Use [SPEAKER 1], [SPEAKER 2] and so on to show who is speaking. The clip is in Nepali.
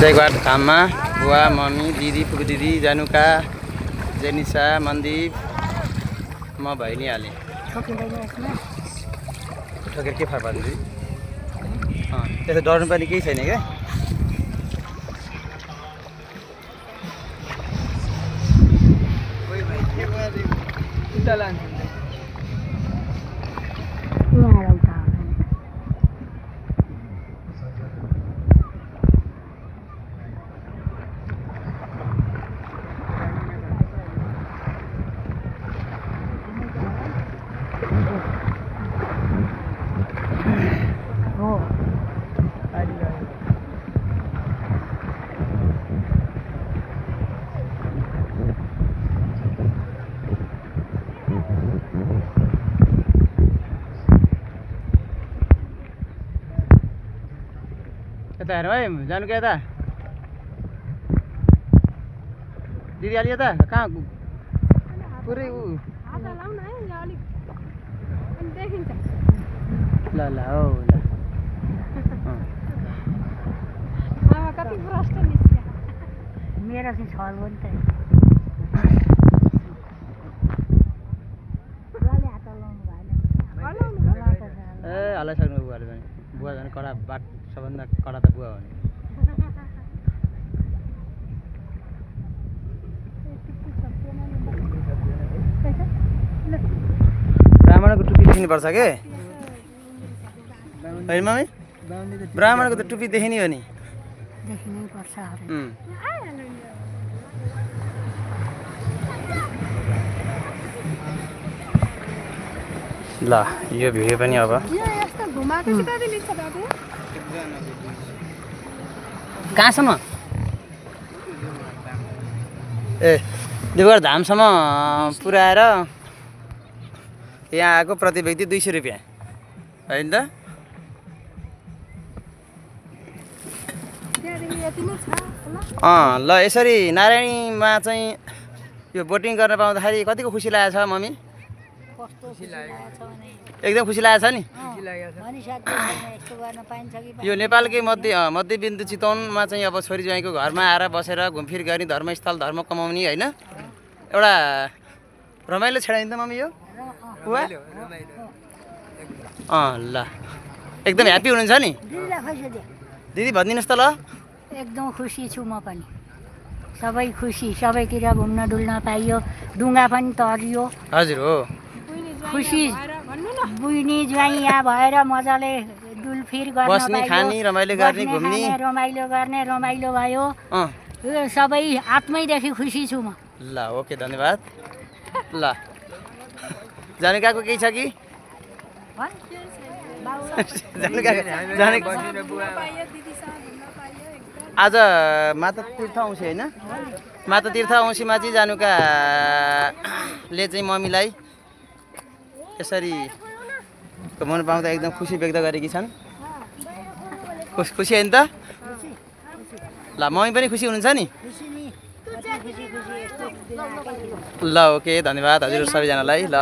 [SPEAKER 1] जयगढ धाममा बुवा मम्मी दिदी फुपू दिदी जानुका जेनिसा मन्दिप म भइ नि हालेँ ठोकेर के फार पार्नु त्यसो डर्नु पनि केही छैन क्या यता हेर है जानु क्या यता दिदी अलि यता कहाँ पुरै ऊ ल ल हो ल
[SPEAKER 2] कति भ्रष्ट निस्क्यो मेरो चाहिँ छ हो नि त
[SPEAKER 1] ए हल्लाइसक्नु बुवाले पनि बुवा झन् कडा बाट सबभन्दा कडा त बुवा हो नि ब्राह्मणको टुपी देखिनुपर्छ के होइन मम्मी ब्राह्मणको त टुपी देखिने हो नि
[SPEAKER 2] देखिनुपर्छ
[SPEAKER 1] ल यो भिडियो पनि अब कहाँसम्म ए देवगढ धामसम्म पुऱ्याएर यहाँ आएको प्रति व्यक्ति 200 रुपियाँ होइन त ल यसरी नारायणीमा चाहिँ यो बोटिङ गर्न पाउँदाखेरि कतिको खुसी लागेको छ मम्मी एकदम खुसी लागेको छ नि यो नेपालकै मध्यबिन्दु चितवनमा चाहिँ अब छोरी ज्वाइँको घरमा आएर बसेर घुमफिर गर्ने धर्मस्थल धर्म कमाउने होइन एउटा रमाइलो छेडाइन्छ त मम्मी यो ल एकदम ह्याप्पी हुनुहुन्छ नि दिदी भनिदिनुहोस् त ल
[SPEAKER 2] एकदम खुसी छु म पनि सबै खुसी सबैतिर घुम्न डुल्न पाइयो डुङ्गा पनि तरियो
[SPEAKER 1] हजुर हो
[SPEAKER 2] खुसी बुइनी ज्वाइँ यहाँ भएर मजाले डुलफिर गर्न
[SPEAKER 1] बस्ने खाने रमाइलो गर्ने घुम्ने
[SPEAKER 2] रमाइलो भयो यो सबै आत्मैदेखि खुसी छु म
[SPEAKER 1] ल ओके धन्यवाद ल जानुकाको केही छ कि आज माता तीर्थ औँसी होइन माता तीर्थ औँसीमा चाहिँ जानुकाले चाहिँ मम्मीलाई यसरी घुमाउनु पाउँदा एकदम खुसी व्यक्त गरेकी छन् खुसी होइन त ल मम्मी पनि खुसी हुनुहुन्छ नि ल ओके धन्यवाद हजुर सबैजनालाई ल